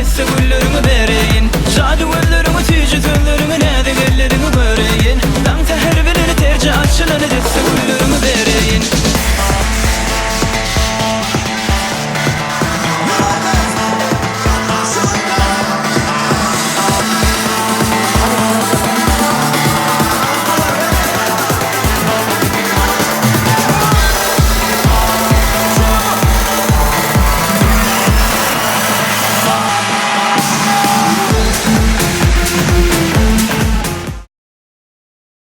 desse gülleriňi bereýin. Jady gözleriňi, süýji sözleriňi, näzik elleriňi göreýin. Daň säher bilen terje açylan desse gülleriňi.